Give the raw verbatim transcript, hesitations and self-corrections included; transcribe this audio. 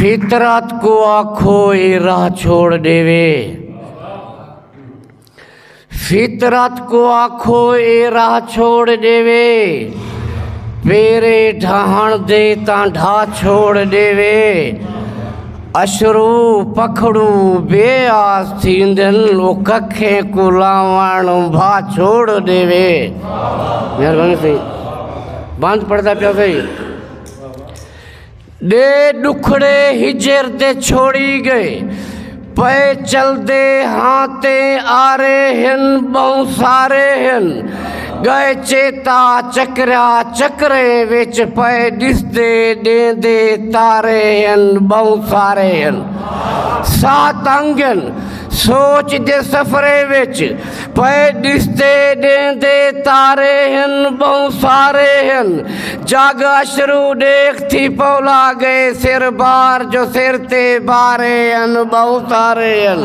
فطرت کوں آکھو اے راہ چھوڑ ݙیوے۔ فطرت کوں آکھو اے راہ چھوڑ ݙیوے۔ پیرے ڈھاہݨ دے تاں ڈھا چھوڑ ݙیوے۔ اشرو پکھڑو بے آس تھیندن، او ککھیں کوں لاوݨ بھا چھوڑ ݙیوے۔ مہربانی سئیں۔ بند پڑھدا پیا سئیں۔ ݙے ݙکھڑے ہجر دے چھوڑی ڳئے، پئے چلدے ہاں تے آرے ہن، ٻہوں سارے ہن۔ ڳئے چیتا چکریا چکریں وچ، پئے ݙسدے ݙیندے تارے ہن، ٻہوں سارے ہن۔ ساہ تنگ ہن، سوچ دے سفرے وچ، پئے ݙسدے ݙیندے تارے ہن، ٻہوں سارے ہن۔ جڳ اشرو ݙیکھ تھی پولا ڳئے، سر بار جو سر تے بارے ہن، ٻہوں سارے ہن۔